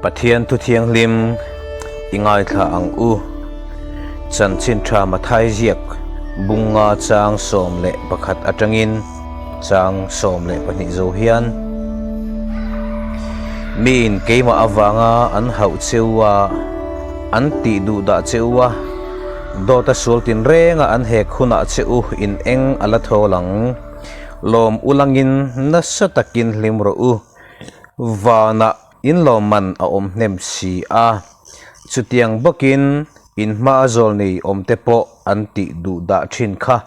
Pathian thu thianghlim i ngaithla ang u. Chanchin tha Mathai ziak bunga chang 11 atangin chang 12 zo hian miin keimah avanga an hauh cheu a, an tih duh dah cheu a, dawta sual tinrenga an hek hunah che u in eng a la thawl ang. Lawm ulangin nasa takin hlim rawh u. Vanah inlawmman a awm hnem si a, chutiang bawkin in hmaa zawlnei awmte pawh an tih duh dah thin kha,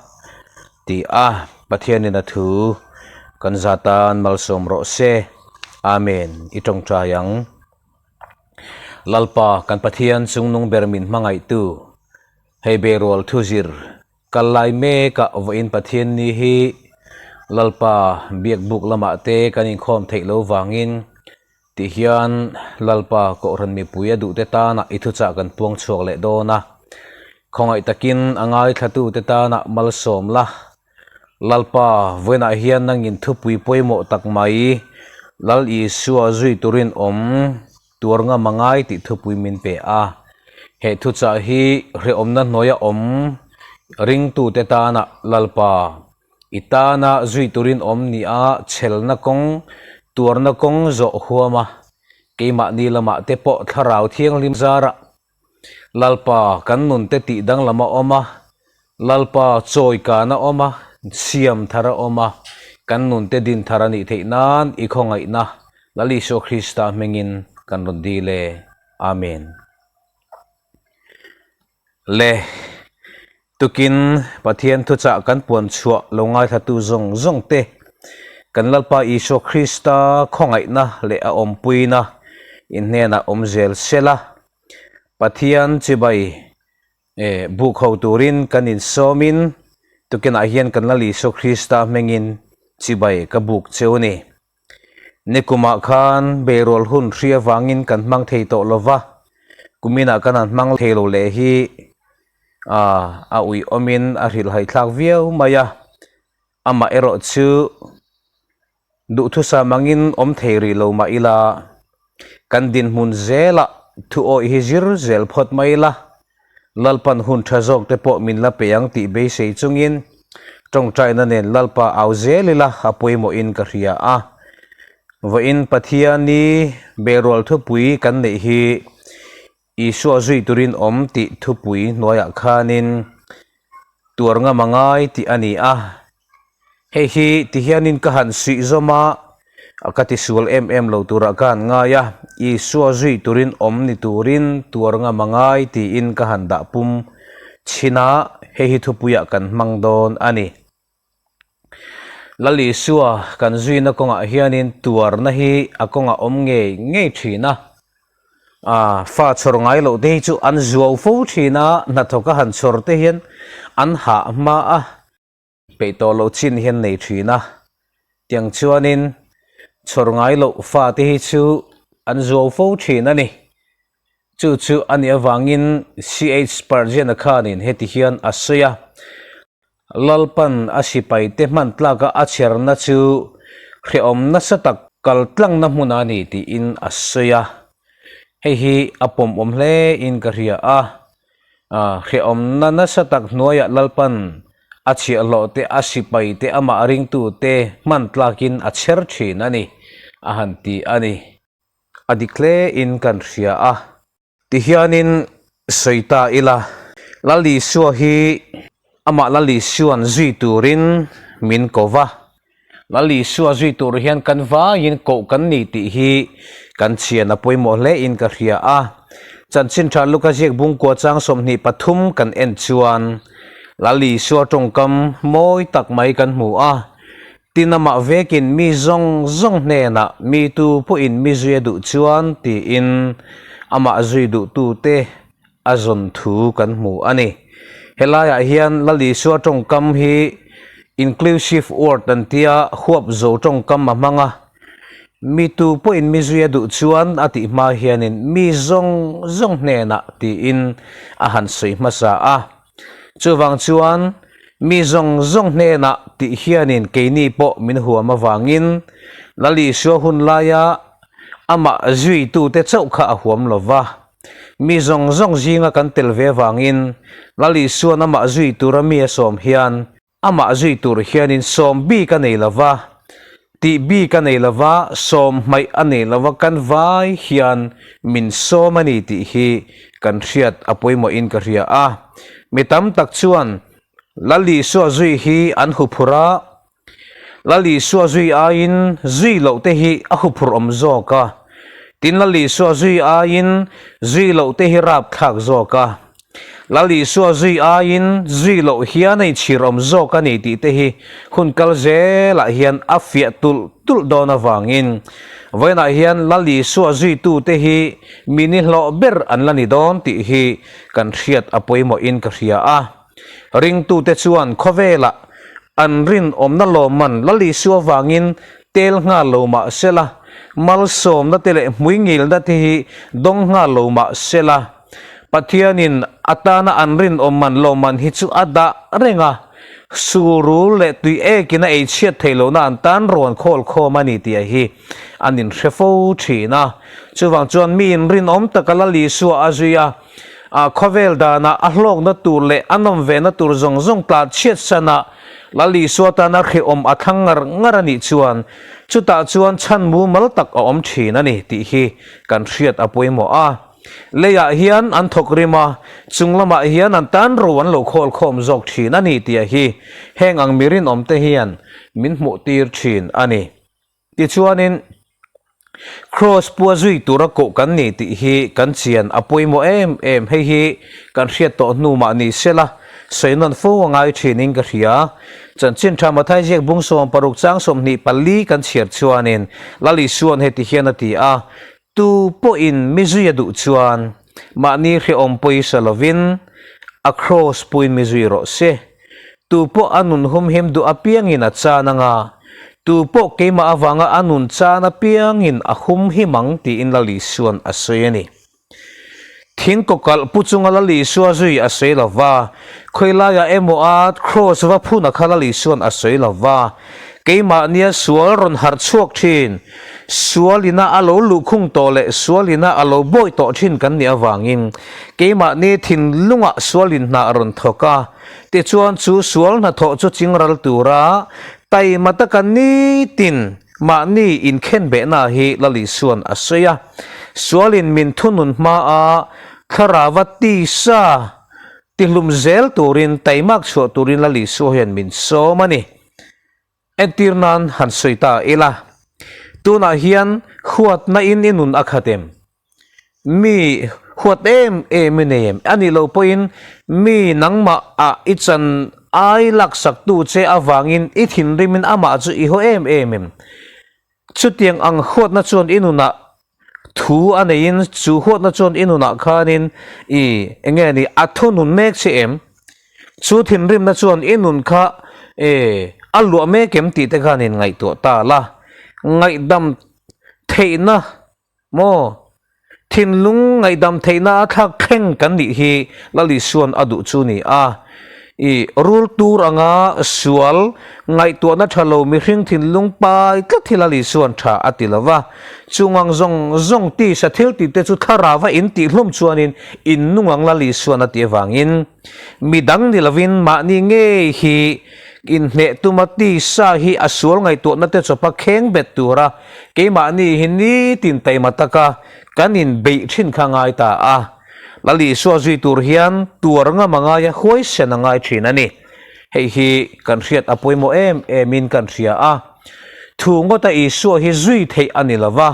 ti a Pathianin a thu kan za tan malsawm rawh se. Amen. I tawngtai ang. Lalpa kan Pathian chungnung ber min hmangaihtu, hei berual thuzir Kal lai mekah vawiin Pathian ni hi Lalpa biakbuk lamah te kan inkhawm theih lo vangin ti hian Lalpa Kohhran mipui a duhte tanah i thuchah kan puang chhuak leh dawn a. Khawngaih takin a ngaithlatute tanah malsawm la. Lalpa vawiinah hian nangin thupui pawimawh tak mai Lal Isua zui turin awm Tuar ngam a ngai tih thupui min pe a. He thuchah hi hrehawmna hnuaia awm ringtute tana Lalpa, i tana zui turin awm nia chhelna kawng, tuarna kawng zawh huam a, keimahni lamah te pawh Thlarau Thianghlim zarah Lalpa kan nunte tih danglam a awm a, Lalpa chawi kan a awm a, siam thar a awm a, kan nunte din thar a nih theih nan i khawngaihna Lal Isua Krista hmingin kan rawn dil e. Amen. Le tukin Pathian thuchah kan puan chhuah lo ngaithlatu zawng zawng te kan Lalpa Isua Krista khawngaihna leh a awmpuina in hnenah awm zel sela, Pathian chibai buk ho turin kan insawmin tukinah hian kan Lal Isua Krista hmingin chibai ka buk cheu a ni. Nikumah khan beirual hun hri avangin kan hmang thei tawh lova, kuminah kan han hmang thei lo leh hi a uiawmin a hrilhhaithlak viau mai a, amah erawh chu Duhthusam angin awm thei rih lo mah ila, kan dinhmun zelah thu awih hi zir zel phawt mai ila, Lalpan hun tha zawk te pawh min la pe ang tih beisei chungin tawngtaina nen Lalpa au zel ila a pawimawhin ka hria a. Vawiin Pathiani berual thupui kan neih hi Isua zui turin awm tih thupui hnuaiah khanin tuar ngam a ngai tih a ni a. Hei hi ti hianin ka han suih zawm a, ka tisual em em lo turah ka han ngai a, Isua zui turin awm ni turin tuar ngam a ngai tiin ka han dah pum chhin a, hei hi thupuiah kan hmang dawn a ni. Lal Isua kan zuina kawngah hianin tuarna hi a kawngah awm ngei ngei thin a, A fa chhawr ngai loh te hi chu an zuau fo thin a, hnathawk a han chhawr te hian an hah hma a, peih tawh loh chin hian nei thin a, tiang chuanin chhawr ngai loh fa te hi chu an zuau fo thin a ni. Chu chu a nih avangin CH Spurgeon-a khanin heti hian a sawi a, Lalpan a sipai te hman tlaka a chherna chu hrehawm nasa tak kal tlangna hmun a ni tiin a sawi a. Hei hi a pawmawm hle in ka hria a. Hrehawmna nasa tak hnuaiah Lalpan a chhiahhlawh te, a sipai te, amah ringtu te hman tlakin a chher thin a ni, a han ti a ni. A dik hle in kan hria a. Tihianin sawi ta ila, Lal Isua hi amah Lal Isua'n zui turin min ko va. Lal Isua zui tur hian kan vaiin koh kan ni tih hi kan chhian a pawimawh hle in ka hria a. Chanchin tha Luka ziak bungkua chang 23 kan en chuan Lal Isua tawngkam mawi tak mai kan hmu a. Tin amah vekin mi zawng zawng hnenah mi tu pawhin mi zui a duh chuan tiin amah zui duhtute a zawn thu kan hmu a ni. Helaiah hian Lal Isua tawngkam hi inclusive word an tia huap zo tawngkam a hmang a, mi tu pawhin mi zui a duh chuan a tih hma hianin mi zawng zawng hnenah tiin a han sawi hmasa a. Chuvang chuan mi zawng zawng hnenah tih hianin keini pawh min huam avangin Lal Isua hun laia Amah zuitute chauh kha a huam lo va. Mi zawng zawng zinga kan tel ve avangin Lal Isua'n amah zui tura mi a sawm hian, amah zui tur hianin sawm bik a nei lo va, tih bik a nei lo va, sawm hmaih a nei lo va, kan vai hian min sawm a ni tih hi kan hriat a pawimawhin ka hria a. Mi tam tak chuan Lal Isua zui hi an huphurh a, Lal Isua zui aiin zui loh te hi a huphurh awm zawk a, tin Lal Isua zui aiin zui loh te hi rapthlak zawk a, Lal Isua zui aiin zui loh hian a inchhir awm zawk a ni tih te hi hun kal zelah hian a fiah tulh tulh dawn avangin vawiinah hian Lal Isua zuitute hi mi nihlawh ber an la ni dawn tih hi kan hriat a pawimawhin ka hria a. Ringtute chuan khawvelah an rinawmna lawmman Lal Isua vangin tel nghal lo mah sela, malsawmna te leh hmuingilna te hi dawng nghal lo mah sela, Pathianin a tana an rinawmman lawmman hi chu a dah reng a, sulrul leh tui ekin a eichhiat theih lohna an tan rawn khawl khawm a ni tih hi an inhre fo thin a. Chuvang chuan miin rinawm taka Lal Isua a zui a, A khawvel danah a hlawkna tur leh a nawm vehna tur zawng zawng tlat chhiat sana Lal Isua tana hrehawm a thlang ngar ngar a nih chuan chutah chuan chhan mumal tak a awm thin a ni tih hi kan hriat a pawimawh a. Leiah hian an thawk rim a, chung lamah hian an tan ro an lo khawl khawm zawk thin a ni tih hi heng ang mi rinawmte hian min hmuh tir thin a ni. Tichuanin, Kraws pua zui tura koh kan ni tih hi kan chian a pawimawh em em. Hei hi kan hriat tawh hnu mah ni sela, sawi nawn fo a ngai thinin ka hria. Chanchin tha Mathai ziak bung 60 chang 24 kan chhiar chuanin Lal Isua'n heti hian a ti a, Tu pawhin mi zui a duh chuan mahni hrehawm pawisa lovin a kraws puin mi zui rawh se. Tu pawh a nun humhim duh apiangin a chan anga, tu pawh keimah avanga a nun chan apiangin a humhim ang tiin Lal Isua'n a sawi a ni. Thing kawkalh pu chunga Lal Isua zui a sawi lo va, khawilaiah emaw a kraws va phuna kha Lal Isua'n a sawi lo va, keimahnia sual rawn harh chhuak thin, sualina a lo luhkhung tawh leh sualina a lo bawi tawh thin kan nih avangin keimahni thinlungah sualin hna a rawn thawk a, tichuan chu sual hnathawh chu chingral tura taima taka nitin Mahni inkhenbehna hi Lal Isua'n a sawi a, sualin min thunun hmaa thlarava tisa tihlum zel turin taimak chhuah turin Lal Isua hian min sawm a ni. Entir nan han sawi ta ila, tunah hian huatna in i nun a khat em? Mi huat em em i nei em? A nih loh pawhin mi nangmah ah i chan ai laksaktu che avangin i thinrimin amah chu i haw em em em. Chutiang ang huatna chuan i nunah thu a neiin chu huatna chuan i nunah khanin i enge ni a thunun mek che em? Chu thinrimna chuan i nun kha e a luah mek em tih te khan in ngaihtuah ta la. Ngaihdam theihna Maw? Thinlung ngaihdam theihna a thlak thleng kan nih hi Lal Isua'n a duh chu ni a. I rul tur anga sual ngaihtuahna tha lo mihring thinlung pai tlat hi Lal Isua'n tha a ti lo va. Chung ang zawng zawng tisa thil tih te chu thlarau a in tih hlum chuanin in nung ang Lal Isua'n a tih avangin mi dang ni lovin mahni ngei hi inhneh tuma tisa hi a sual ngaihtuahna te chawpa kheng bet tura Keimahni hi nitin taima taka kan inbeih thin kha ngai ta a, Lal Isua zui tur hian tuar ngam a ngai a, huaisen a ngai thin a ni. Hei hi kan hriat a pawimawh em emin kan hria a, thu ngawta Isua hi zui theih a ni lo va,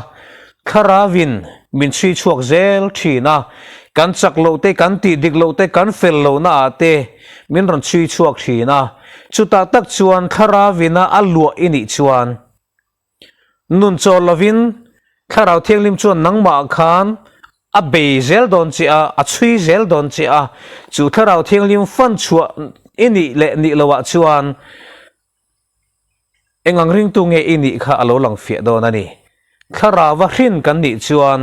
Thlarauin min chhui chhuak zel thin a, kan chak loh te, kan tih dik loh te, kan fel lohna ah te min rawn chhui chhuak thin a, chutah tak chuan Thlarauina a luah i nih chuan Nun chawl lovin Thlarau Thianghlim chuan nangmah khan a bei zel dawn che a, a chhui zel dawn che a, chu Thlarau Thianghlim fan chhuah i nih leh nih loah chuan eng ang ringtu nge i nih kha a lo lang fiah dawn a ni. Thlarauva hrin kan nih chuan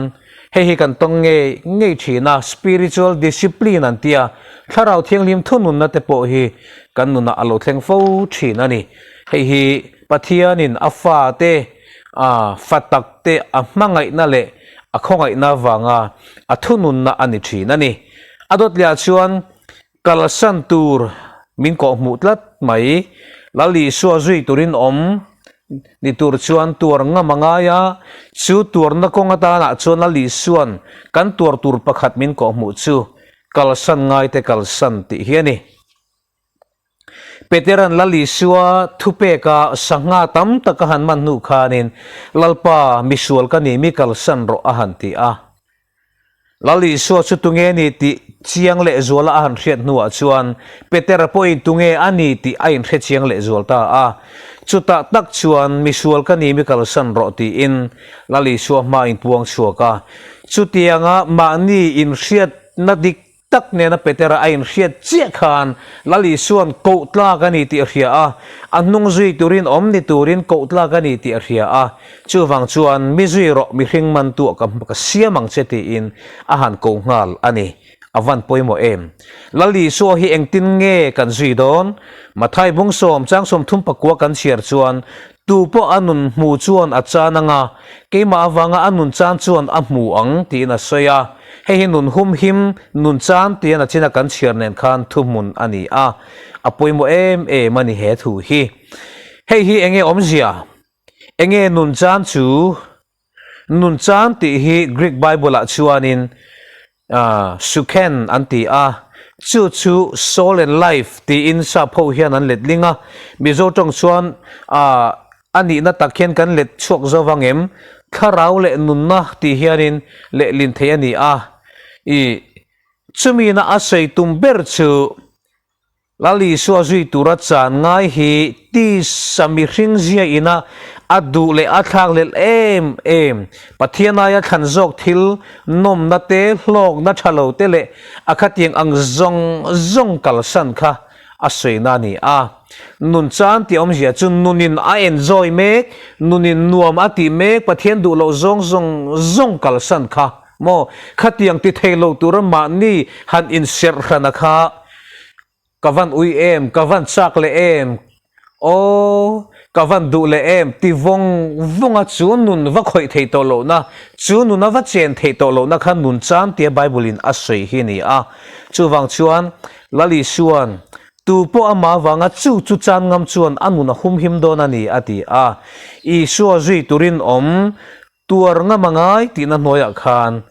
hei hi kan tawng ngei ngei thin a, spiritual discipline an tia, Thlarau Thianghlim thununna te pawh hi kan nunah a lo thleng fo thin a ni. Hei hi Pathianin a fate A fa takte a hmangaihna leh a khawngaihna vanga a thununna a ni thin a ni. A dawtliah chuan kalsan tur min kawhhmuh tlat mai. Lal Isua zui turin awm ni tur chuan tuar ngam a ngai a, chu tuarna kawng atanah chuan Lal Isua'n kan tuar tur pakhat min kawhhmuh chu kalsan ngaite kalsan tih hi a ni. Petera'n Lal Isua thupeka sangha tam tak a han man hnu khanin, Lalpa, misual ka ni, mi kalsan rawh a han ti a. Lal Isua chu tunge ni tih chiang lehzuala a han hriat hnuah chuan Petera pawhin tunge a ni tih a inhre chiang lehzual ta a. Chutah tak chuan, Misual ka ni, mi kalsan rawh tiin Lal Isua hma inpuang chhuak a. Chutianga mahni inhriatna dik tak nena Petera a inhriat chiah khan Lal Isua'n koh tlak a ni tih a hria a, a hnung zui turin awm ni turin koh tlak a ni tih a hria a, chuvang chuan mi zui rawh mihring man tuah ka ka siam ang che tiin a han ko nghal a ni. A van pawimawh em? Lal Isua hi engtin nge kan zui dawn? Mathai bungsawm chang 34 kan chhiar chuan Tu pawh a nun hmu chuan a chan anga, keimah avanga a nun chan chuan a hmu ang, tiin a sawi a. Hei hi nun humhim, nun chan tia nachina kan chhiar nen khan thuhmun a ni a. A pawimawh em em a ni he thu hi. Hei hi enge awmzia? Enge nun chan chu? Nun chan tih hi Greek Bible-ah chuanin Sukhen an ti a, chu chu soul and life tiin sap ho hian an let ling a, Mizo tawng chuan a nihna tak hian kan let chhuak zo vang em? Thlarau leh nunna tih hianin lehlin theih a ni a, i chumina a sawi tum ber chu Lal Isua zui tura chan ngai hi tisa mihring zia ina a duh leh a thlakhlelh em em. Pathian aia thlan zawk thil nawmna te, hlawkna tha lo te leh a khatiang ang zawng zawng kalsan kha a sawina a ni a. Nun chan tih awmzia chu nunin a enjoy mek, nunin nuam a tih mek, Pathian duh loh zawng zawng zawng kalsan kha maw? Khatiang ti thei lo tura mahni han inserh hrana kha Ka van ui em, ka van chak leh em, aw, ka van duh leh em ti vawng vawng a chu nun va khawih thei tawh lohna, chu nun a va chen theih tawh lohna kha nun chan tia Bible in a sawi hi a ni a. Chuvang chuan Lal Isua'n tu pawh amah avanga chu chu chan ngam chuan a nun a humhim dawn a ni a ti a. Isua zui turin awm tuar ngam a ngai tihna hnuaiah khan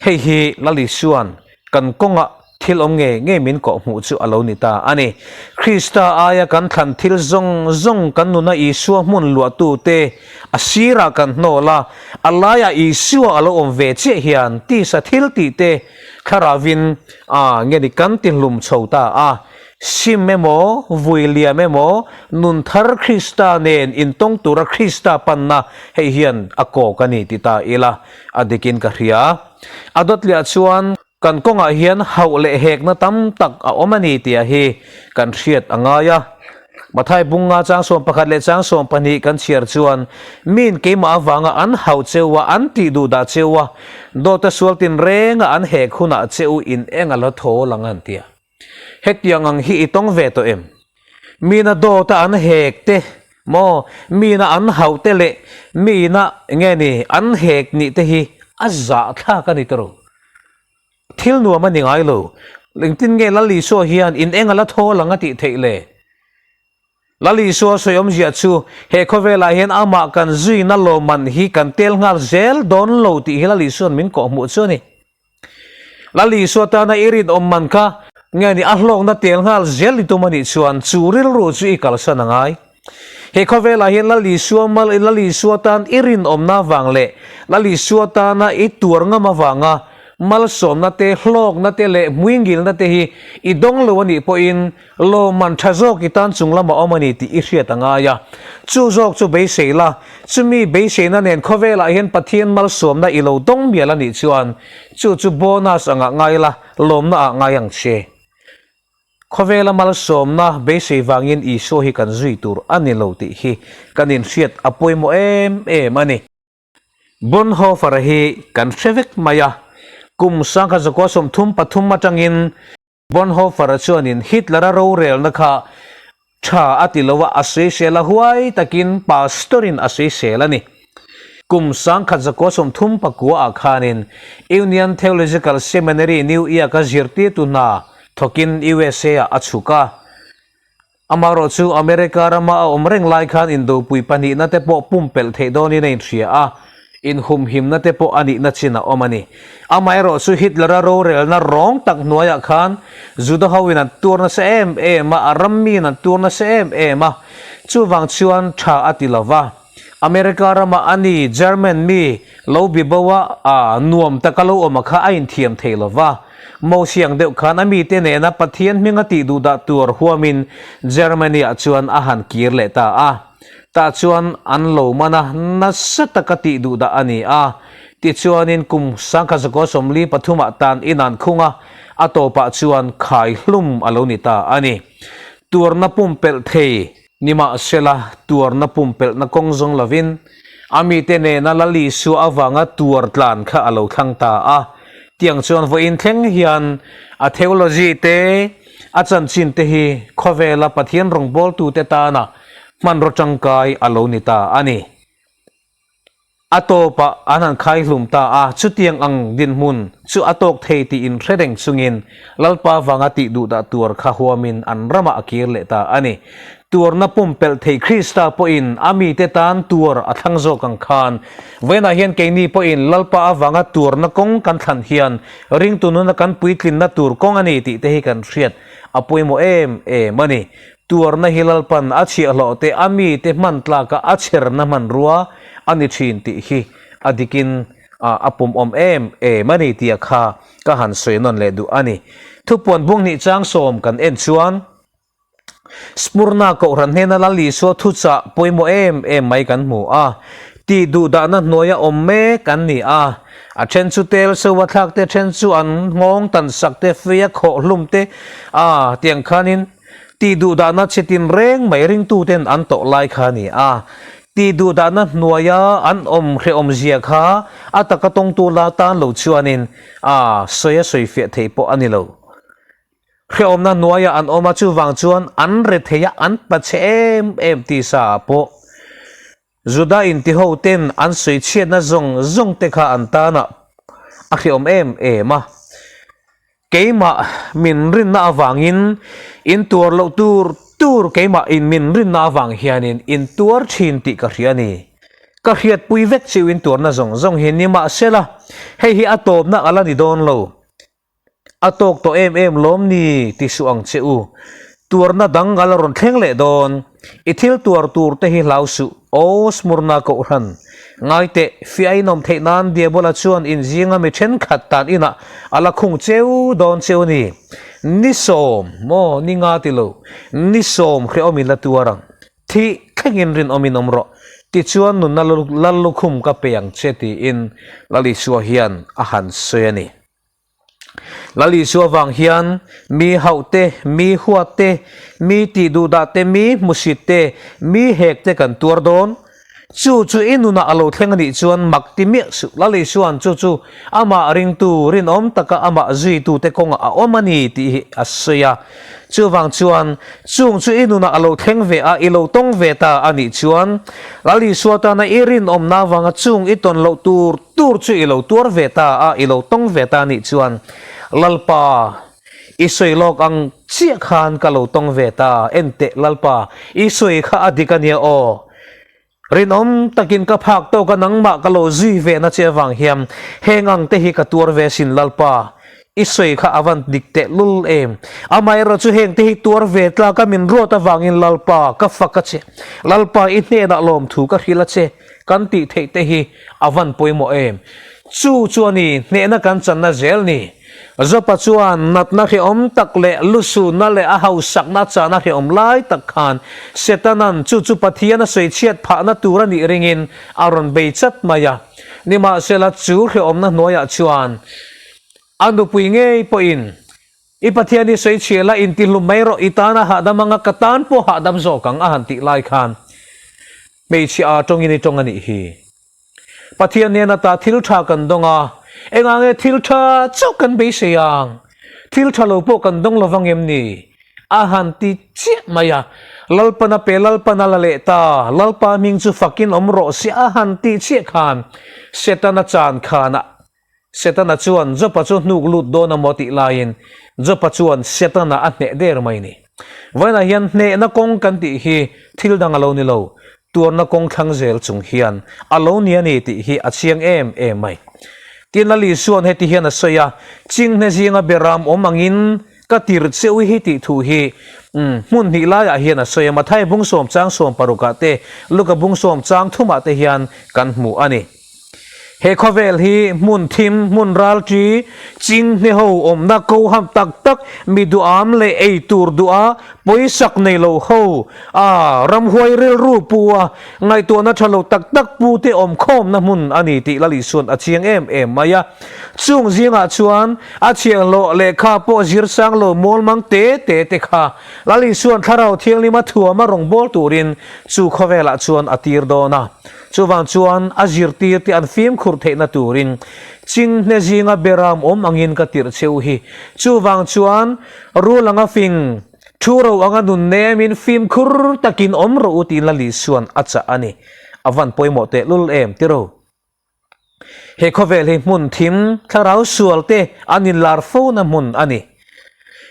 Hei hi Lal Isua'n kan kawngah thil awm ngei ngei min kawh hmuh chu a lo ni ta a ni. Krista aia kan thlan thil zawng zawng kan nuna Isua hmun luahtute a sirah kan hnawl a, a laiah Isua a lo awm ve chiah hian tisa thil tihte thlaravin a nge ni kan ti hlum chho ta a. Sim emaw, vui liam emaw, nun thar Krista nen intawng tura Krista panna hei hian a kawk a ni ti ta ila a dikin ka hria. A dawtliah chuan kan kawngah hian hauh leh hekna tam tak a awm a ni tia hi kan hriat a ngai a. Mathai bunga chang 11 leh chang 12 kan chhiar chuan miin keimah avanga an hauh cheu a, an tih duh dah cheu a, dawta sual tinrenga an hek hunah che u in eng a la thaw lang an tia. Hetiang ang hi i tawng ve tawh em? Mina dawta an hek te maw, mina an hauh te leh mina nge ni an hek nih te hi a zahthlak a ni tawh lo. Thil nuam a ni ngai lo. Engtin nge Lal Isua hian in eng a la thawl ang a tih theih le? Lal Isua sawi awmzia chu he khawvelah hian amah kan zuina lawmman hi kan tel nghal zel dawn lo tih hi Lal Isua'n min kawhhmuh chu a ni. Lal Isua tana i rinawm man kha nge ni a hlawkna tel nghal zel i tum a nih chuan chu rilru chu i kalsan a ngai. He khawvelah hian Lal Isua mal Lal Isua tan i rinawmna avang leh Lal Isua tana i tuar ngam avanga malsawmna te, hlawkna te leh hmuingilna te hi i dawng lo a nih pawhin Lawmman tha zawk i tan chung lam a awm a ni tih i hriat a ngai a. Chu zawk chu beisei la, chumi beiseina nen khawvelah hian Pathian malsawmna i lo dawng mial a nih chuan chu chu bonus angah ngai la, lawmna ah ngai ang che. Khawvela malsawmna beisei vangin Isua hi kan zui tur a ni lo tih hi kan inhriat a pawimawh em em a ni. Bonhoeffer-a hi kan hre vek mai a, kum 1933 atangin Bonhoeffer-a chuanin Hitler-a rorelna kha Tha a ti lo a, a sawisel a huai takin Pastor-in a sawisel a ni. Kum 1939 ah khanin Union Theological Seminary New York-a zirtirtu hna thawkin USA-ah a chhuk a. Amaherawh chu America rama a awm reng lai khan indopui pahnihna te pawh pumpelh theih dawnin a inhria a, inhumhimna te pawh a nihna chin a awm a ni. Amaherawh chu Hitler-a rorelna rawng tak hnuaiah khan Juda hoin an tuar nasa em em a, a ram miin an tuar nasa em em a, chuvang chuan tha a ti lo va. America rama a ni, German mi, lo bi bo a, a nuam taka lo awm a kha a inthiam thei lo va. Mosiang deuh khan a mite nena Pathian hminga tih duhdah tur huamin Germany-ah chuan a han kir leh ta a. Tah chuan an lo man a, nasa taka tih duh dah a ni a. Tichuanin kum 1943 ah tan in an khung a, a tawpah chuan khai hlum a lo ni ta a ni. Tuarna pumpelh thei nimahsela tuarna pumpelhna kawng zawng lovin a mite nena Lal Isua avanga tuar tlan kha a lo thlang ta a. Tiang chuan vawiin thleng hian a theology te, a chanchin te hi khawvela Pathian rawngbawltute tana hmanraw tangkai a lo ni ta a ni. A tawpah an han khai hlum ta a, chutiang ang dinhmun chu a tawk thei tih inhre reng chungin Lalpa vanga tih duhdah tuar kha huamin an ramah a kir leh ta a ni. Tuarna pumpelh thei Krista pawhin a mite tan tuar a thlang zawk ang khan vawiinah hian keini pawhin Lalpa avanga tuarna kawng kan thlan hian ringtu nuna kan puitlinna tur kawng a ni tih te hi kan hriat a pawimawh em em a ni. Tuarna hi Lalpan a chhiahhlawh te a mite hman tlaka a chherna hmanrua a ni thin tih hi a dikin a pumawm em em a ni tia kha ka han sawi nawn leh duh a ni. Thupuan bung hnih chang sawm kan en chuan Smurna Kohhran hnena Lal Isua thuchah pawimawh em em mai kan hmu a, tih duhdahna hnuaia awm mek an ni a. A then chu tel seuha thlak te, then chu an nghawng tan sak te, feia khawh hlum te a tiang khanin tih duhdahna chi tin reng mai ringtuten an tawh lai kha a ni a. Tih duhdahna hnuaia an awm hrehawm zia kha a taka tawngtu la tan lo chuanin a sawi a sawi fiah thei pawh a ni lo. Hrehawmna hnuaiah an awm a, chuvang chuan an re thei a, an pachhe em em tisa ah pawh Juda intiho ten an sawi chhiatna zawng zawng te kha an tanah a hrehawm em em a. Keimah min rinna avangin in tuar loh tur tur keimah in min rinna avang hianin in tuar thin tih ka hria a ni. Ka hriatpui vek chiu in tuarna zawng zawng hi nimahsela hei hi a tawpna a la ni dawn lo. A tawk tawh em em lawm ni ti suh ang che u. Tuarna dang a la rawn thleng leh dawn. I thil tuar tur te hi hlau suh, aw Smurna Kohhran. Ngai teh, fiah inawm theih nan Diabola chuan in zinga mi thenkhat tan inah a la khung cheu dawn cheu a ni. Ni sawm, maw, ni nga ti lo, ni sawm hrehawm in la tuar ang. Thih thlengin rinawm in awm rawh, tichuan nunna lallukhum ka pe ang che tiin Lal Isua hian a han sawi a ni. Lal Isua vang hian mi hauh te, mi huat te, mi tih duhdah te, mi hmusit te, mi hek te kan tuar dawn. Chu chu i nunah a lo thleng a nih chuan mak ti miah suh. Lal Isua'n chu chu amah ringtu rinawm taka amah zuitute kawngah a awm a ni tih hi a sawi a. Chuvang chuan chung chu i nunah a lo thleng ve a, i lo tawng ve ta a nih chuan Lal Isua tana i rinawmna avanga chung i tawn loh tur Tur chu i lo tuar ve ta a, i lo tawng ve ta nih chuan Lalpa, i sawi lawk ang chiah khan ka lo tawng ve ta, enteh Lalpa, i sawi kha a dik a nia aw. Rinawm takin ka phak tawk a nangmah ka lo zui ve na che avang hian heng ang te hi ka tuar ve sin Lalpa, i sawi kha a van dik teh lul em. Amaherawh chu heng te hi tuar ve tlak a min ruat avangin Lalpa, ka fak a che. Lalpa, i hnenah lawmthu ka hrilh a che. Kan tih theih te hi a van pawimawh em? Chu chu a ni, hnehna kan channa zel ni. Jopa chuan natna hrehawm tak leh lusunna leh a hausakna chana hrehawm lai tak khan Setanan chu chu Pathian a sawichhiat phahna tur a nih ringin a rawn bei chat mai a. Nimahsela chu hrehawmna hnuaiah chuan a nupui ngei pawhin I Pathian hi sawi chhiah la, intihlum mai rawh, i tan a hahdam anga ka tan pawh hahdam zawk ang a han tih lai khan hmeichhia a tawngin i tawng a nih hi. Pathian nen ata thil tha kan dawng a, engah nge thil tha chauh kan beisei ang? Thil tha lo pawh kan dawng lovang em ni? A han ti chiah mai a. Lalpan a pe, Lalpan a la leh ta, Lalpa hming chu fakin awm rawh se a han tih chiah khan Setana chan khanah Setana chuan Jopa chu hnuk lut dawn a maw tih laiin Jopa chuan Setana a hneh der mai ni. Vawiinah hian hnehna kawng kan tih hi thil dang a lo ni lo, tuarna kawng thlang zel chung hian a lo ni a ni tih hi a chiang em em mai. Tin, Lal Isua'n heti hian a sawi a, Chinghne zinga beram awm angin ka tir cheu hi tih thu hi hmun hnih laiah hian a sawi a, Mathai bungsawm chang sawm parukah te, Luka bungsawm chang thumah te hian kan hmu a ni. He khawvel hi hmun thim, hmun ralṭi, chinghne ho awmna ko ham tak tak, mi duham leh ei tur duha pawisak nei lo ho, a ramhuai rilru pu a, ngaihtuahna ṭha lo tak tak pu te awm khawmna hmun a ni tih Lal Isua'n a chiang em em mai a. Chung zingah chuan a chhiahhlawh lehkha pawh zir sang lo mawlmang te te te kha Lal Isua'n Thlarau Thianghlima thuama rawngbâwl turin chu khawvelah chuan a tir dawn a. Chuvang chuan a zirtirte an fimkhur theihna turin chinghne zinga beram awm angin ka tirh cheu hi. Chuvang chuan rul anga fing, thu ro anga nun nemin fimkhur takin awm rawh u tiin Lal Isua'n a chah a ni. A van pawimawh tehlul em tiro. He khawvel hi hmun thim, thlarau sualte an inlar fona hmun a ni.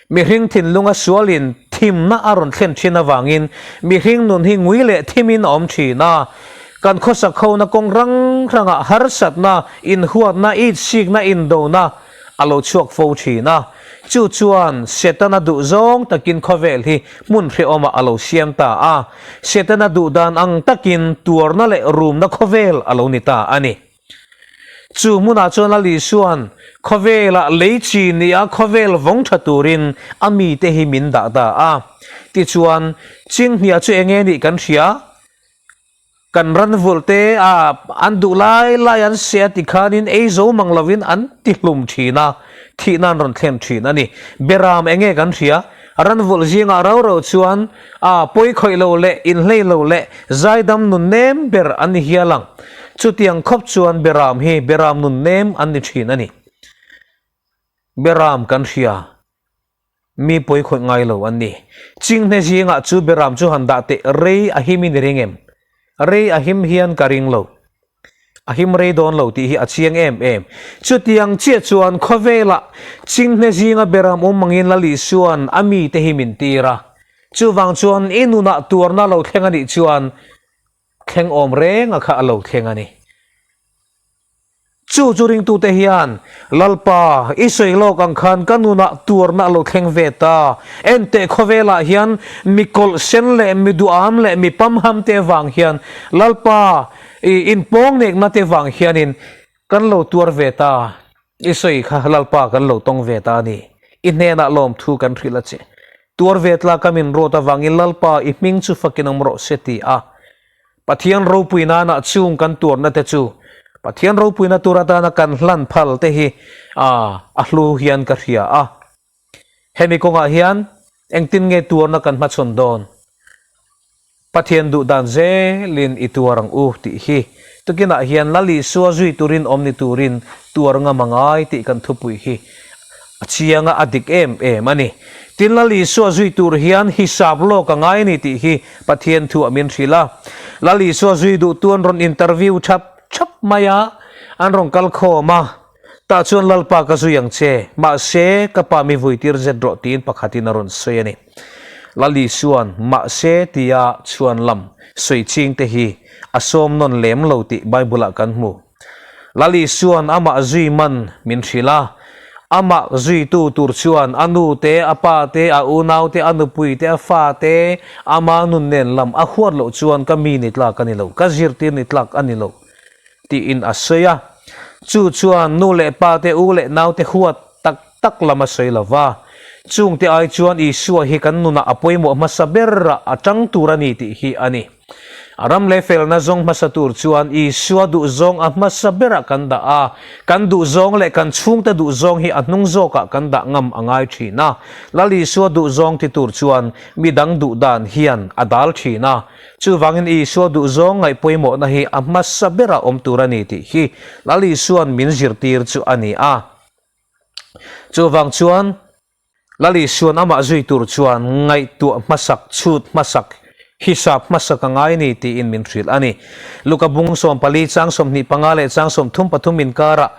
Mihring thinlunga sualin thimna a rawn thlen thin avangin mihring nun hi ngui leh thimin a awm thin a. Kan khawsak hona kawng rang hrangah harsatna, inhuatna, itsikna, indona a lo chhuak fo thin a. Chu chuan Setana duhzawng takin khawvel hi hmun hrehawmah a lo siam ta a. Setana duhdan ang takin tuarna leh rumna khawvel a lo ni ta a ni. Chu hmunah chuan Lal Isua'n khawvelah lei chi nia khawvel vawng tha turin a mite hi min dah ta a. Tichuan, Chinghnia chu enge nih kan hria? Kan ran vulh te a an duh lai lai an se a ti khanin ei zo mang lovin an ti hlum thin a, thihna an rawn thlen thin a ni. Beram enge kan hria? Ran vulh zingah rau rau chuan a pawi khawih lo leh inhlei lo leh zaidam nun nem ber an ni hial ang. Chutiang khawp chuan beram hi beram nun nem an ni thin a ni. Beram kan hria. Mi pawi khawih ngai lo an ni. Chinghne zingah chu beram chu han dah teh rei a him in i ring em? Rei a him hian ka ring lo. A him rei dawn lo tih hi a chiang em em. Chutiang chiah chuan khawvelah chinghne zinga beram awm angin Lal Isua'n a mite hi min tir a. Chuvang chuan i nunah tuarna lo thleng a nih chuan thleng awm renga kha a lo thleng a ni. Chu chu ringtute hian, Lalpa, i sawi lawk ang khan ka nunah tuarna a lo thleng ve ta. Enteh khawvelah hian mi kawlh sen leh mi duham leh mi pamham te vang hian Lalpa, i inpawng nekna te vang hianin kan lo tuar ve ta. I sawi kha Lalpa kan lo tawng ve ta a ni. I hnenah lawmthu kan hrilh a che. Tuar ve tlaka min rawt avangin Lalpa, i hming chu fakin awm rawh se ti a. Pathian ropui nana chung kan tuarna te chu Pathian ropuina tur atana kan hlan phal te hi a hlu hian ka hria a. Hemi kawngah hian engtin nge tuarna kan hmachhawn dawn? Pathian duh dan zelin i tuar ang u tih hi tukinah hian Lal Isua zui turin awm ni turin tuar ngam a ngai tih kan thupui hi A chiang a, a dik em em a ni. Tin, Lal Isua zui tur hian hisap lawk a ngai a ni tih hi Pathian thu a min hrilh a. Lal Isua zui duhtu an rawn interview thap thap mai a, an rawn kal khawm a. Tah chuan Lalpa ka zui ang che, mahse ka pa mi vui tir zet rawh tiin pakhatin a rawn sawi a ni. Lal Isua'n mahse tia chhuan lam sawi ching te hi a sawm nawn lem lo tih Bible-ah kan hmu. Lal Isua'n amah zui man min hrilh a, amah zuitu tur chuan a nu te, a pa te, a unau te, a nupui te, a fa te, ama nun nen lam a huat loh chuan ka mi ni tlak a ni lo, ka zirtir ni tlak a ni lo tiin a sawi a. Chu chuan nu leh pa te, u leh nau te huat tak tak lam a sawi lo va. Chungte ai chuan Isua hi kan nunah a pawimawh hmasa berah a tang tur a ni tih hi a ni. A ram leh felna zawng hmasa tur chuan Isua duhzawng a hmasa berah kan dah a, kan duhzawng leh kan chhungte duhzawng hi a hnung zawkah kan dah ngam a ngai thin a. Lal Isua duhzawng ti tur chuan midang duhdan hian a dal thin a. Chuvangin Isua duhzawng ngaih pawimawhna hi a hmasa berah awm tur a ni tih hi Lal Isua'n min zirtir chu a ni a. Chuvang chuan. Lal Isua'n amah zui tur chuan ngaihtuah hmasak, chhut hmasak. Hisap hmasa ka ngai ni tiin min hrilh a ni. Luka bung 14 chang 25 leh chang 33 inkarah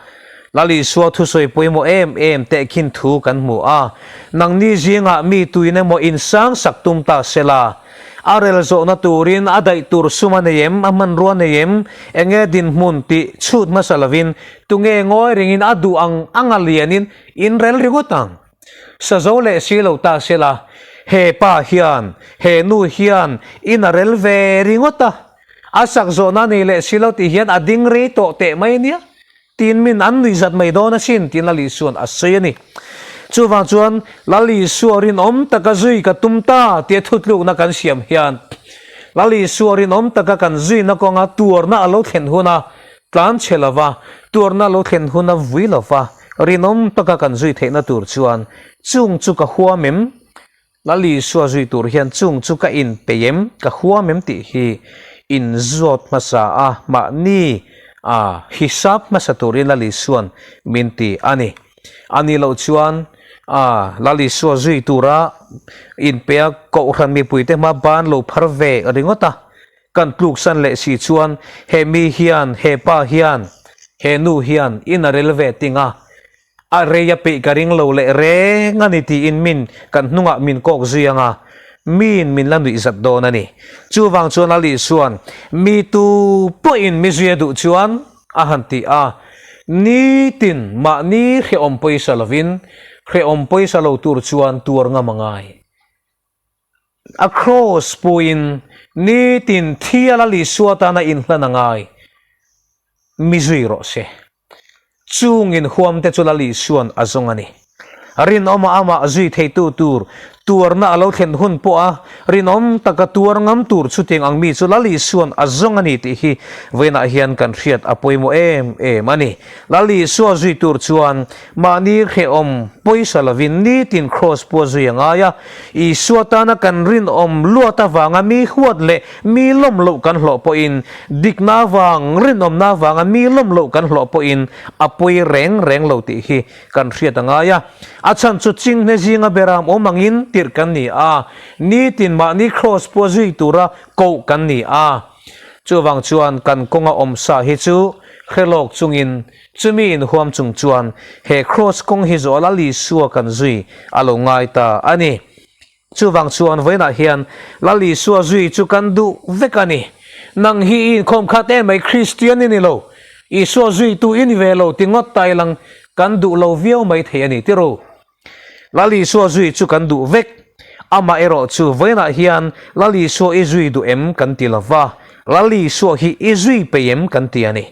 Lal Isua thusawi pawimawh em em tehkhin thu kan hmu a. Nangni zingah mi tuin emaw insang sak tum ta sela, a rel zawhna turin a daih tur sum a nei em, a hmanrua nei em, enge dinhmun tih chhut hmasa lovin tunge ngawi ringin a duh ang anga lianin inrel ringawt ang. Sa zo leh si lo ta sela, he pa hian, he nu hian in a rel ve ringawt a, a sak zawhna nei leh si lo tih hian a ding rei tawh teh mai ania, tiin min an nuih zat mai dawn asin, tiin Lal Isua'n a sawi a ni. Chuvang chuan Lal Isua rinawm taka zui ka tum ta tia thutlukna kan siam hian Lal Isua rinawm taka kan zuina kawnga tuarna a lo thlen huna Tlan chhe lova, tuarna lo thlen hun a vui lova, rinawm taka kan zui theihna tur chuan chung chu ka huam em? Lal Isua zui tur hian chung chu ka inpeih em, ka huam em tih hi inzawt hmasa a, mahni a hisap hmasa turin Lal Isua'n min ti a ni. A nih loh chuan a Lal Isua zui tura inpeih a Kohhran mipuite hma ban lo phar ve ringawt a, Kan tluksan leh si chuan he mi hian, he pa hian, he nu hian in a rel ve ting a, a rei a peih ka ring lo leh reng a ni tiin min kan hnungah min kawk zui ang a, miin min la nuih zat dawn a ni. Chuvang chuan Ali chuan, Mi tu pawhin mi zui a duh chuan a han ti a, nitin mahni hrehawm pawisa lovin hrehawm pawisa lo tur chuan tuar ngam a ngai. A kraws puiin nitin thial a Isua tana inhlan a ngai mi zui rawh se. Chung inhuamte chu Lal Isua'n a zawng a ni. Rinawma amah zui theitu tur tuarna a lo thlen hun pawha rinawm taka tuar ngam tur chutiang ang mi chu Lal Isua'n a zawng a ni tih hi vawiinah hian kan hriat a pawimawh em em a ni. Lal Isua zui tur chuan mahni hrehawm pawisa lovin nitin kraws pawh zui a ngai a. Isua tana kan rinawm luat avanga mi huat leh mi lawm loh kan hlawh pawhin, dikna avang, rinawmna avanga mi lawm loh kan hlawh pawhin a pawi reng reng lo tih hi kan hriat a ngai a. A chhan chu chinghne zinga beram awm angin tirh kan ni a, nitin mahni kraws pawh zui tura koh kan ni a. Chuvang chuan kan kawnga awm sa hi chu hre lawk chungin chumi inhuam chung chuan he kraws kawng hi zawh Lal Isua kan zui a lo ngai ta a ni. Chuvang chuan vawiinah hian Lal Isua zui chu kan duh vek a ni. Nang hi i inkhawm khat em mai Kristian i ni lo, Isua zuitu i ni ve lo ti ngawt ta ilang kan duh lo viau mai thei a ni ti ru. Lal Isua zui chu kan duh vek. Amah erawh chu vawiinah hian Lal Isua i zui duh em kan ti lova, Lal Isua hi i zui peih em kan ti a ni.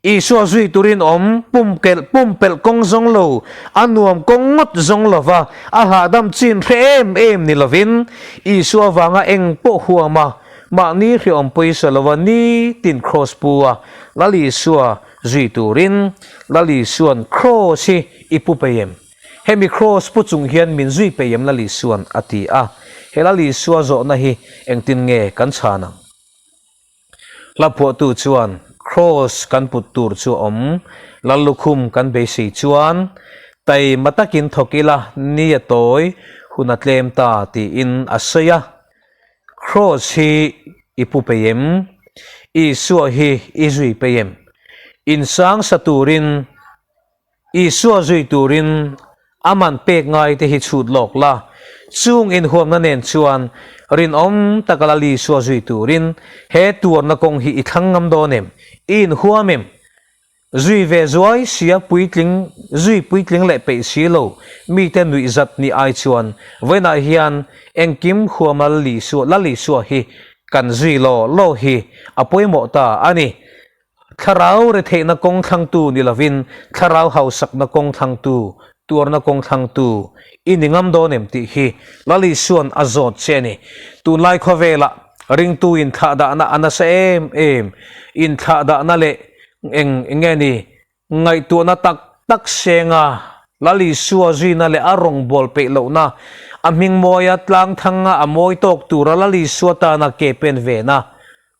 Isua zui turin awm pumkelh pumpelh kawng zawng lo, a nuam kawng ngawt zawng lova, a hahdam chin hre em em ni lovin, Isua vanga eng pawh huama mahni hreawm pawisa lova nitin kraws pu a Lal Isua Zui turin Lal Isua'n Kraws hi i pu peih em? Hemi Kraws pu chung hian min zui peih em Lal Isua'n a ti a. He Lal Isua zawhna hi engtin nge kan chhan ang? Hla phuahtu chuan Kraws kan put tur chu a awm, Lal lukhum kan beisei chuan taima takin thawk ila ni a tawi hun a tlem ta tiin a sawi a. Kraws hi i pu peih em? Isua hi i zui peih em? Insang sa turin, Isua zui turin a man pek ngai te hi chhut lawk la. Chung inhuamna nen chuan rinawm taka Lal Isua zui turin he tuarna kawng hi i thlang ngam dawn em? I inhuam em? Zui ve zuai sia puitling, zui puitling leh peih si lo mite nuih zat ni ai chuan vawiinah hian engkim huama Lalisua, Lalisua hi kan zui law law hi a pawimawh ta a ni. Thlarau retheihna kawng thlangtu ni lovin thlarau hausakna kawng thlangtu, tuarna kawng thlangtu i ni ngam dawn em tih hi Lalisua'n a zawt che a ni. Tunlai khawvelah ringtu inthlahdahna a nasa em em, inthlahdahna leh Eng nge ni? Ngaihtuahna tak tak senga Lal Isua zuina leh a rawngbâwl peih lohna, a hming mawia tlang thanga a mawi tâwk tura Lal Isua tana ke pen vena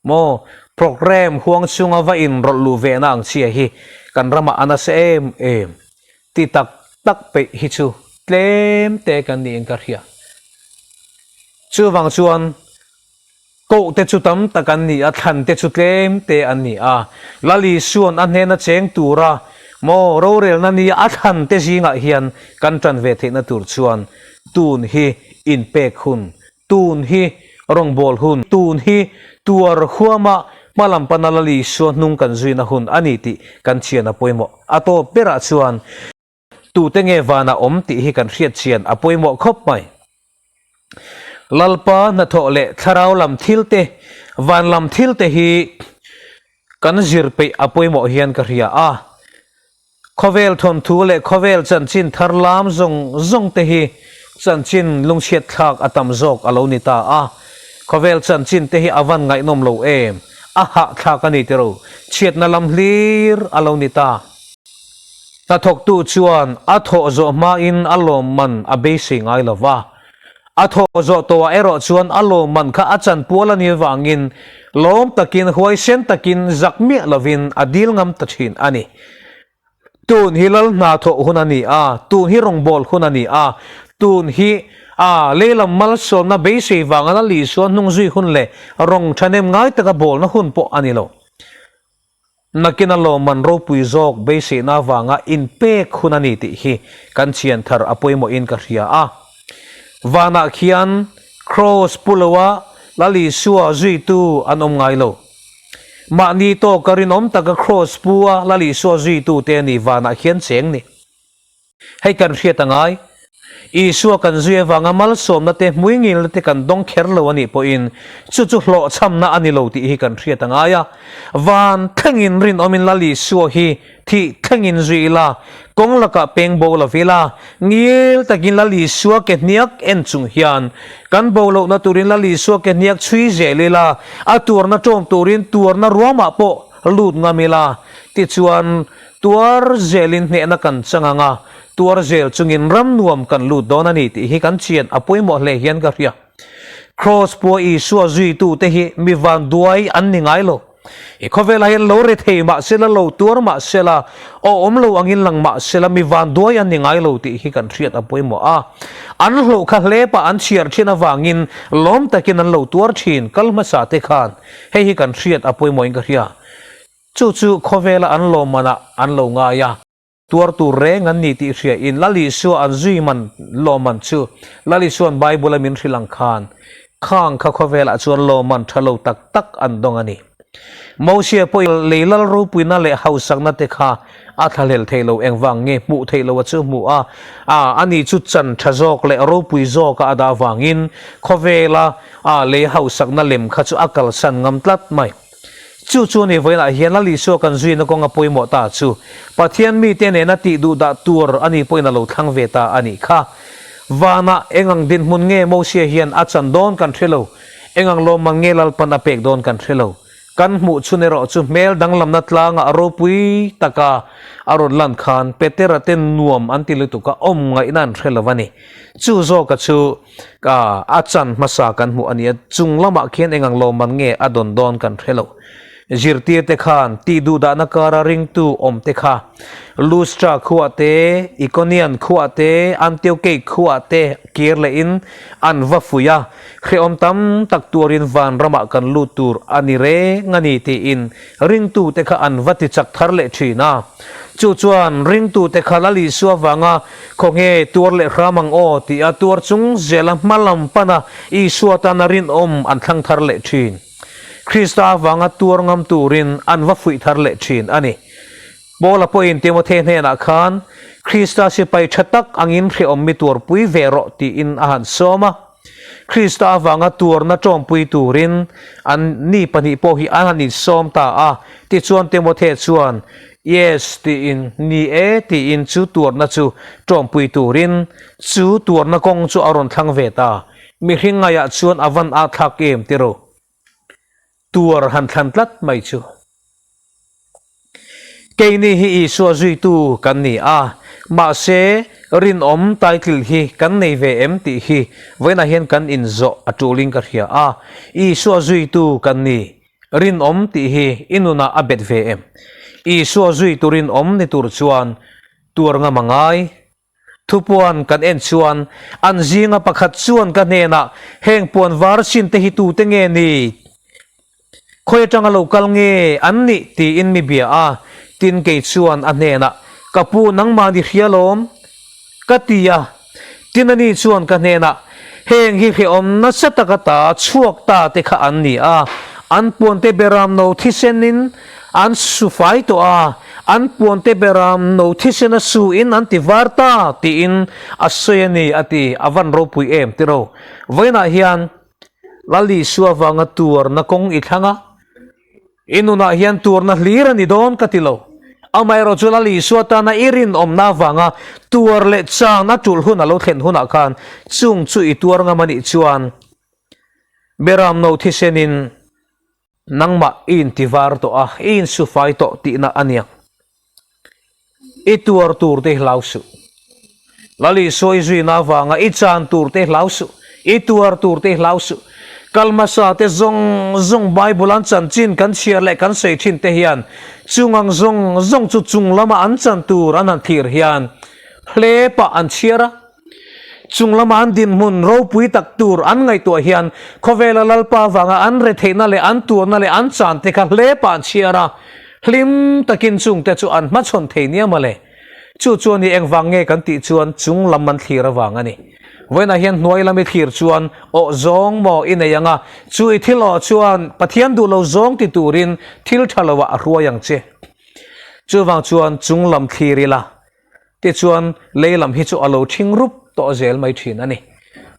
maw programme huang chhunga va inrawlh luh vehna ang chhia hi kan ramah a nasa em em ti tak tak peih hi chu tlem te kan niin ka hria. Chuvang chuan. Koh te chu tam tak an ni a, thlan te chu tlem te an ni a. Lal Isua'n a hnena cheng tura maw rorelna nia a thlan te zingah hian kan ṭan ve theihna tur chuan tun hi inpek hun, tun hi rawngbâwl hun, tun hi tuar huama hmalam pana Lal Isua hnung kan zuina hun a ni tih kan chian a pawimawh. A tawp berah chuan. Tute nge vanah awm tih hi kan hriat chian a pawimawh khawp mai. Lalpa hnathawh leh thlarau lam thil te, van lam thil te hi kan zir peih a pawimawh hian ka hria a. Khawvel thawnthu leh khawvel chanchin thar lam zawng zawng te hi chanchin lungchhiat thlak a tam zawk a lo ni ta a. Khawvel chanchin te hi a van ngaihnawm lo em? A hahthlak a ni tiro, chhiatna lam hlir a lo ni ta. Hnathawktu chuan a thawh zawh hmain a lawmman a beisei ngai lo va. A thawh zawh tawhah erawh chuan a lawmman kha a chanpual a nih vangin lawm takin, huaisen takin, zak miah lovin a dil ngam ta thin a ni. Tun hi lal hna thawh hun a ni a, tun hi rawngbâwl hun a ni a, tun hi a lehlam malsawmna beisei vanga Lal Isua hnungzui hun leh rawng ṭhahnem ngai taka bâwlna hun pawh a ni lo. Nakin a lawmman ropui zawk beiseihna avanga inpek hun a ni tih hi kan chian thar a pawimawhin ka hria a. Vanah khian Kraws pu loa Lal Isua zuitu an awm ngai lo. Mahni tawka rinawm taka Kraws pu a Lal Isua zuitu te a ni vanah khian cheng ni. Hei kan hriat a ngai. Isua kan zui avanga malsawmna te, hmuingilna te kan dawng kher lo a nih pawhin chu chu hlawhchhamna a ni lo tih hi kan hriat a ngai a. Van thlengin rinawmin Lal Isua hi thih thlengin zui ila, kawng lakah peng bo lo ila, ngil takin Lal Isua ke hniak en chung hian kan bo lohna turin Lal Isua ke hniak chhui zel ila, a tuarna ṭawm turin tuarna ruamah pawh lut ngam ila, tichuan Tuar zelin hnehna kan chang ang a, tuar zel chungin ram nuam kan lut dawn a ni tih hi kan chian a pawimawh hle hian ka hria. Kraws pua Isua zuitute hi mi vanduai an ni ngai lo. I khawvelah hian lo rethei mah sela, lo tuar mah sela, awm lo angin lang mah sela mi vanduai an ni ngai lo tih hi kan hriat a pawimawh a. An hlawh kha hlepa an chhiar thin avangin lawm takin an lo tuar thin kal hmasa te khan hei hi kan hriat a pawimawhin ka hria. Chu chu khawvela an lawmmanah an lo ngai a. Tuar tur reng an ni tih hriain Lal Isua an zui man lawmman chu Lal Isua'n Bible-a min hrilh ang khan khang kha khawvelah chuan lawmman tha lo tak tak an dawng a ni. Mosia pawhin lei lal ropuina leh hausakna te kha a thlahlel thei lo, engvang nge hmuh theih loh a chu hmuh a, a ani chu chan tha zawk leh ropui zawka a dah vangin khawvela a lei hausakna lem kha chu a kalsan ngam tlat mai. Chu chu ni vawiinah hian Lal Isua kan zuina kawnga pawimawh ta chu Pathian mite nena tih duh dah tur a nih pawhin a lo thlang ve ta a nih kha. Vanah eng ang dinhmun nge Mosia hian a chan dawn kan hre lo, eng ang lawmman nge Lalpan a pek dawn kan hre lo. Kan hmuh chhun erawh chu hmel danglamna tlangah ropui taka a rawn lan khan Petera te nuam an ti lutuk a, awm ngaihna an hre lo a ni. Chu zawka chu Ka a chan hmasa kan hmuh a nia, chung lamah khian eng ang lawmman nge a dawn dawn kan hre lo. Zirtirte khan tih duhdahna kara ringtu awm te kha Lustra khuah te, Ikonian khuah te, Antiokei khuah te kir lehin an va fuih a, hrehawm tam tak tuarin vanramah kan lut tur a ni reng a ni tiin ringtute kha an va ti chak thar leh thin a. Chu chuan ringtute kha Lal Isua vanga Khawnge tuar leh hram ang aw tih a tuar chung zela hma lam pana Isua tana rinawm an thlang thar leh thin. Krista avanga tuar ngam turin an va fuih thar leh thin a ni. Paula pawhin Timothe hnenah khan Krista sipai tha tak angin hrehawm mi tuarpui ve rawh tiin a han sawm a. Krista avanga tuarna tawmpui turin an ni pahnih pawh hi an han insawm ta a. Tichuan Timothe chuan, Yes, tiin, Ni e, tiin chu tuarna chu tawmpui turin chu tuarna kawng chu a rawn thlang ve ta. Mihring ngaiah chuan a van a thlak em tiro? Tuar han thlan tlat mai chu. Keini hi Isua zuitu kan ni a, mahse rinawm title hi kan nei ve em tih hi vawiinah hian kan inzawh a tulin ka hria a. Isua zuitu kan ni, rinawm tih hi i nunah a bet ve em? Isua zuitu rinawm ni tur chuan tuar ngam a ngai. Thupuan kan en chuan an zinga pakhat chuan ka hnenah, Heng puan var sin te hi tute nge ni? Khawi atanga lo kal nge an nih? tiin mi bia a. Tin kei chuan a hnenah, Ka pu nangmah ni hria lawm? Ka ti a. Tin ani chuan ka hnenah, Heng hi hrehawm nasa taka ta chhuak ta te kha an ni a, an puante beram no thisenin an su fai tawh a, an puante beram no thisen a su in an ti var ta tiin a sawi a ni a ti, a van ropui em tiro. Vawiinah hian Lal Isua vanga tuarna kawng i thlang a, I nunah hian tuarna hlir a ni dawn ka ti lo. Amaherawh chu Lal Isua tana i rinawmna avanga tuar leh chang a tul hun a lo thlen hunah khan chung chu i tuar ngam a nih chuan Beram no thisenin nangmah i intivar tawh a, i insufai tawh tihna a niang. I tuar tur te hlau suh. Lal Isua i zuina avanga i chan tur te hlau suh. I tuar tur te hlau suh. Kal hmasa te zawng zawng Bible an chanchin kan chhiar leh kan sawi thin te hian chung ang zawng zawng chu chung lama an chan tur an han thlir hian hlepah an chhiar a. Chung lama an dinhmun ropui tak tur an ngaihtuah hian khawvela Lalpa avanga an retheihna leh an tuarna leh an chan te kha hlepah an chhiar a, hlim takin chungte chu an hmachhawn thei nia mawle. Chu chuan i engvang nge kan tih chuan chung lam an thlir avang a ni. Vawiinah hian hnuai lam i thlir chuan awh zawng maw i nei ang a, chu i thil awh chuan Pathian duh lo zawng ti turin thil tha loah a hruai ang che. Chuvang chuan chung lam thlir ila Tichuan, lei lam hi chu a lo ṭhing rup tawh zel mai ṭhin a ni.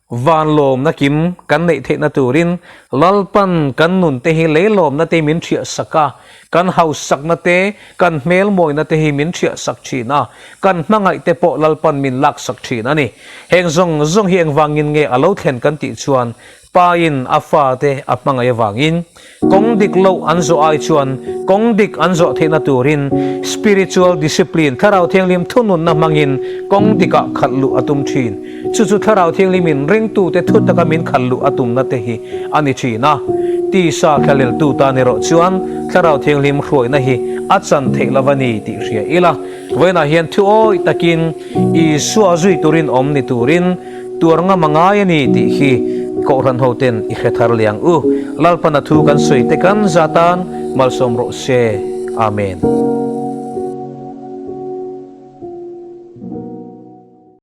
Van lawmna kim kan neih theihna turin Lalpan kan nun te hi lei lawmna te min ṭhiah sak a, kan hausakna te, kan hmelmawina te hi min ṭhiah sak ṭhin a, kan hmangaih te pawh Lalpan min lak sak ṭhin a ni. Heng zawng zawng hi engvangin nge a lo thlen kan tih chuan Pain a fate a hmangaih avangin kawng dik loh an zawh ai chuan kawng dik an zawh theihna turin spiritual discipline, Thlarau Thianghlim thununna hmangin kawng dikah khalh luh a tum thin. Chu chu Thlarau Thianghlimin ringtute thu taka min khalh luh a tumna te hi a ni thin a. Tisa thlaleltu tan erawh chuan Thlarau Thianghlim hruaina hi a chan theih lo a ni tih hria ila, vawiinah hian thu awih takin Isua zui turin awm ni turin, Tuar ngam a ngai a ni tih hi Kohhran hoten i hre thar liang u. Lalpana thu kan sawi te kan za tan malsawm rawh se. Amen.